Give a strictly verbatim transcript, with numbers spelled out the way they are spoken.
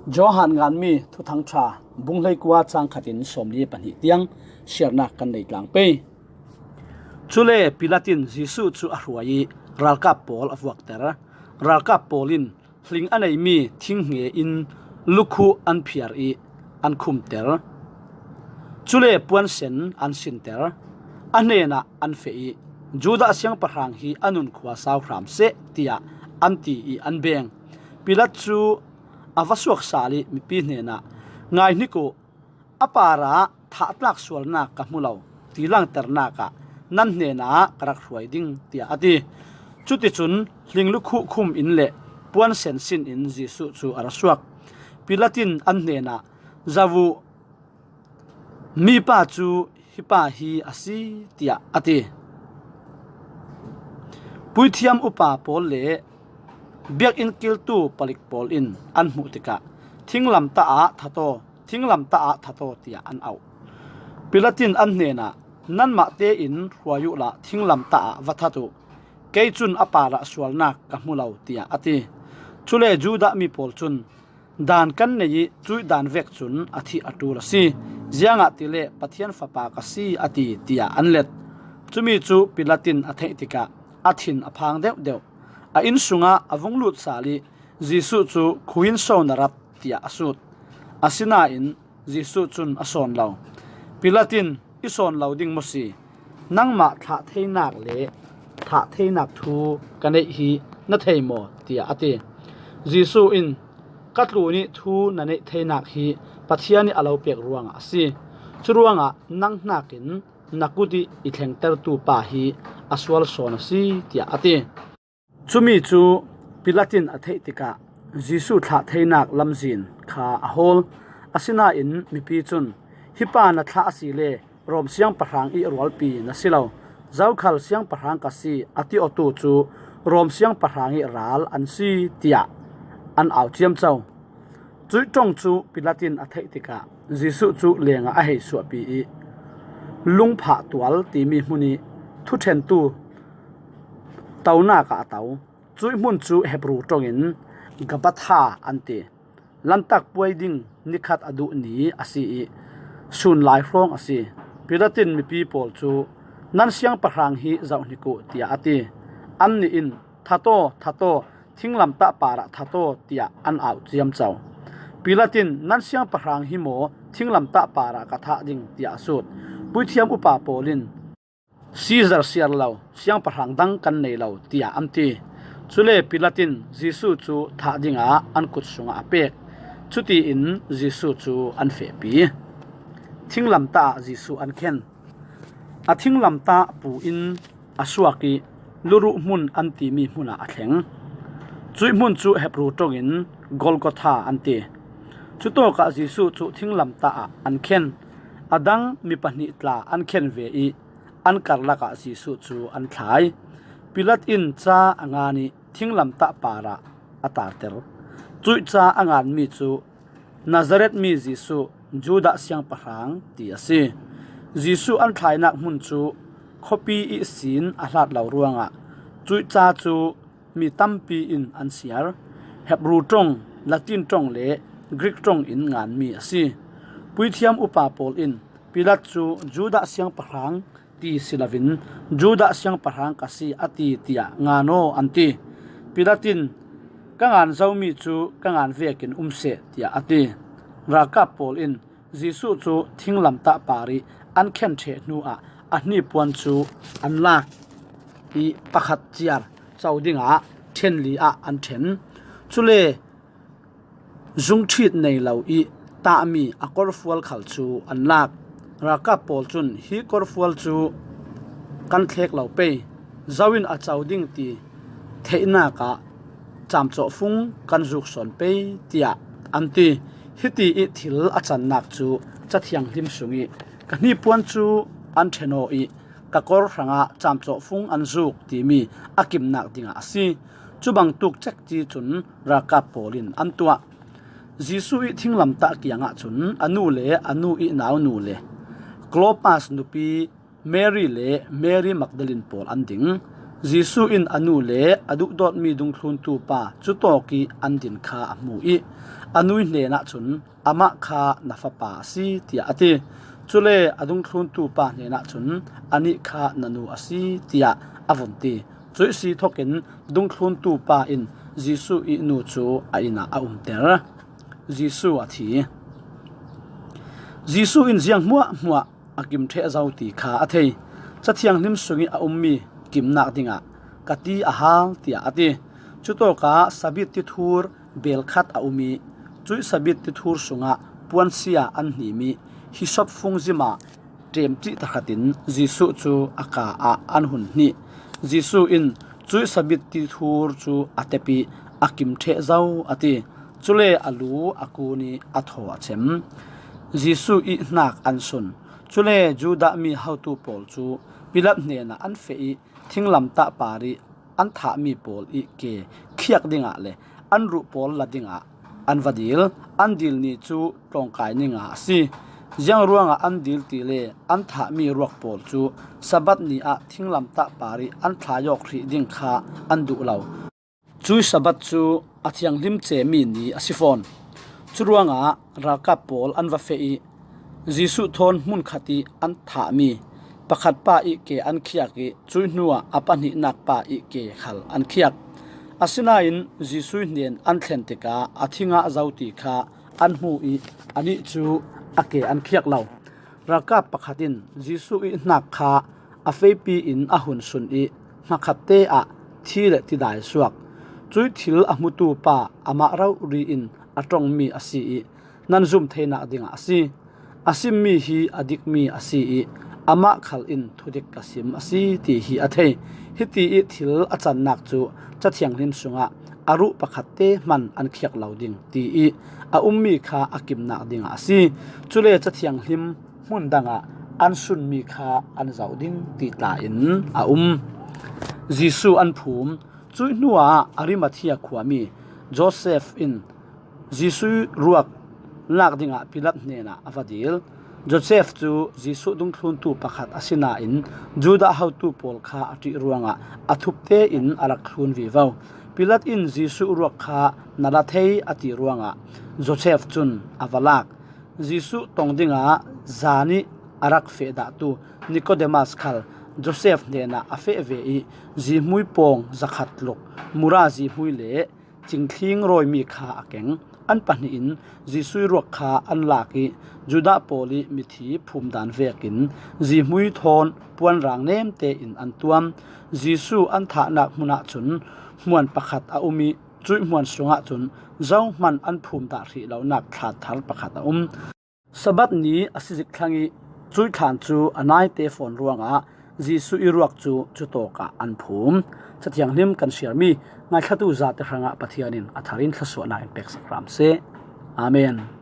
Johan nganmi Thuthangṭha bung hleikua chang khatin sawmli pahnih tiang siarnak kan nei tlang pei. Cule Pilat in Jesuh cu a hruai ih ralkap pawl a vuakter. Ralkap pawl in hling a neimi thing hnge in lukhuh an phiar ih an khumter. Cule puansen an sinter, a hnenah an feh ih, "Judah siangpahrang hi a nun khua sau hram seh," tiah an ti ih an beng. Pilat cu a va suak sal ih mipi hnenah, "Ngai hnik uh, a parah thahtlak sualnak ka hmu lo, ti langternak ah nan hnenah ka rak hruai ding," tiah a ti. Cuticun hling lukhuh khum in le puansen sin in Jesuh cu a ra suak. Pilat in an hnenah, "Zoh uh, mipa cu hi pa hi a si," tiah a ti. Puithiam upa pawl le biakinn kiltu palik pawl in an hmuh tikah, "Thinglamtah ah that aw, thinglamtah ah that aw," tiah an auh. Pilat in an hnenah, "Nanmah tein hruai uhla thinglamtah ah va that uh. Kei cun a parah sualnak ka hmu lo," tiah a ti. Cule Judah mi pawl cun, "Daan kan nei ih cuih daan vek cun a thih a ṭul a si, ziangahtile Pathian Fapa ka si," a ti, tiah an let. Cumi cu Pilat in a theih tikah a thin a phang deuhdeuh. A inn sungah a vung lut sal ih Jesuh cu, "Khui in so na rat," tiah a sut. Asinain Jesuh cun a sawn lo. Pilat in, "I sawn lo ding maw si? Nangmah thlah theinak le thah theinak thu ka neih hi na thei maw?" tiah a ti. Jesuh in, "Ka tlun ih thu na neih theinak hi Pathian ih a lo pek ruangah a si. Curuangah nang hnakin na kut ih i thlengtertu pa hi a sual sawn a si," tiah a ti. Cumi cu Pilat in a theih tikah Jesuh thlah theinak lamzin kha a hawl. Asinain mipi cun, "Hi pa na thlah asile Rom siangpahrang ih rualpi na si lo, zokhal siangpahrang ka si a ti awtu cu Rom siangpahrang ih ral an si," tiah an au ciamco. Cuih ṭong cu Pilat in a theih tikah Jesuh cu lengah a hei suahpi ih Lungphah tual timi hmun ih thuṭhentu tonak ah a to. Cuih hmun cu Hebru ṭong in Gabbatha an ti. Lantak puai ding nikhat a duh ni a si ih sun lai hrawng a si. Pilat in mipi pawl cu, "Nan siangpahrang hi zoh hnik uh," tiah a ti. Annih in, "That aw, that aw, thinglamtah parah that aw," tiah an au ciamco. Pilat in, "Nan siangpahrang hi maw thinglamtah parah ka thah ding?" tiah a sut. Puithiam upa pawl in, "Caesar siar lo siangpahrang dang kan nei lo," tiah an ti. Cule Pilat in Jesuh cu thah dingah an kut sungah a pek. Cutiin Jesuh cu an fehpi. Thinglamtah ah Jesuh an khen. A thinglamtah pu in a suak ih luruh hmun an timi hmunah a thleng. Cuih hmun cu Hebru ṭong in Golgotha an ti. Cutawkah Jesuh cu thinglamtah ah an khen. A dang mi pahnih tla an khen ve ih an karlak ah Jesuh cu an thlai. Pilat in ca a ngan ih thinglamtah parah a tarter. Cuih ca a nganmi cu, "Nazareth mi Jesuh, Judah siangpahrang," ti a si. Jesuh an thlainak hmun cu khuapi ihsin a hlat lo ruangah cuih ca cu mi tampi in an siar. Hebru ṭong, Latin ṭong le Greek ṭong in nganmi a si. Puithiam upa pawl in Pilat cu, "Judah siangpahrang ti si loin Judah siangpahrang ka si a ti," tiah ngan aw an ti. Pilat in, "Ka ngan zomi cu ka ngan vekin um seh," tiah a ti. Ralkap pawl in Jesuh cu thinglamtah parih an khen ṭheh hnuah a hnipuan cu an lak ih pakhat ciar co dingah ṭhenli ah an ṭhen. Cule zungṭhit nei lo ih tahmi a korfual khal cu an lak. Ralkap pawl cun, "Hi korfual cu kan thlek lo pei, zo in a co ding ti theihnak ah camcawhfung kan zuk sawn pei," tiah an ti. Hiti ih thil a cannak cu Ca Thianghlim sungih, "Ka hnipuan cu an ṭhen aw ih ka kor hrangah camcawhfung an zuk," timi a kimnak dingah a si. Cubangtuk cekci cun ralkap pawl in an tuah. Jesuh ih thinglamtah kiangah cun a nu le a nu ih naunu le Klopas nupi Mary le Mary Magdalene pawl an ding. Jesuh in a nu le a duhdawtmi dungthluntu pa cutawk ih an din kha a hmu ih a nu ih hnenah cun, "Amah kha na fapa a si," tiah a ti. Cule a dungthluntu pa hnenah cun, "Anih kha na nu a si," tiah a vun ti. Cuih si thokin dungthluntu pa in Jesuh ih nu cu a inn ah a umter. Jesuh a thi. Jesuh in ziang hmuahhmuah a kim ṭheh zo ti kha a thei. Ca Thianghlim sungih a ummi kimnak dingah ka ti a hal, tiah a ti. Cutawkah sabit tithur beel khat a um ih cuih sabit tithur sungah puansia an hnim ih hisop fungzim ah ṭemcih tahratin Jesuh cu a ka ah an hun hnih. Jesuh in cuih sabit tithur cu a tep ih a kim ṭheh zo a ti. Cule a lu a kun ih a thaw a cem. Jesuh ih hnak an sun. Cule Judah mi hotu pawl cu Pilat hnenah an feh ih thinglamtah parih an thahmi pawl ih ke khiak dingah le an ruh pawl la dingah an va dil. An dil ni cu tlawngkai ni nga a si. Ziang ruangah an dil tile an thahmi ruak pawl cu Sabbath ni ah thinglamtah parih an thlaiawk hrih ding kha an duh lo. Cuih Sabbath cu a thianghlim cemi ni a si fawn. Curuangah ralkap pawl an va feh ih Jesuh thawn hmunkhat ih an thahmi pakhat pa ih ke an khiak ih cuih hnuah a pahnihnak pa ih ke khal an khiak. Asinain Jesuh hnen an thlen tikah a thi ngah zo ti kha an hmu ih anih cu a ke an khiak lo. Ralkap pakhat in Jesuh ih hnak kha a feipi in a hun sun ih hmakhatte ah thi le tidai suak. Cuih thil a hmutu pa amah rori in a ṭongmi a si ih nan zum theinak dingah a si. A simmi hi a dikmi a si ih amah khal in thudik ka sim a si ti hi a thei. Hiti ih thil a cannak cu Ca Thianghlim sungah a ruh pakhatte hman an khiak lo ding ti ih a ummi kha a kimnak dingah a si. Cule Ca Thianghlim hmun dangah an sunmi kha an zoh ding ti tla in a um. Jesuh an phum. Cuih hnuah Arimathea khuami Josef in Jesuh ruak lak dingah Pilat hnenah a va dil. Josef cu Jesuh dungthluntu pakhat a si nain Judah hotu pawl kha a ṭih ruangah a thup tein a rak thlun vivo. Pilat in Jesuh ruak kha na la thei a ti ruangah Josef cun a va lak. Jesuh tong dingah zan ih a rak feh dahtu Nikodemas khal Josef hnenah a feh ve ih zihmui pawng zakhat tluk, mura zihmui le cingthling rawimi kha a keng. An pahnih in Jesuh ruak kha an lak ih Judah pawl ih mithi phumdan vekin zihmui thawn puanrang nem tein an tuam. Jesuh an thahnak hmun ahcun hmuan pakhat a um ih cuih hmuan sungah cun zohman an phumdah hrih lonak thla thar pakhat a um. Sabbath ni a si zik thlang ih cuih thlan cu a naite fawn ruangah Jesuh ih ruak cu cutawk ah an phum. Ca Thianghlim kan siarmi ngaithlatu zate hrangah Pathian in a thar in thlawsuahnak in peksak hram seh. Amen.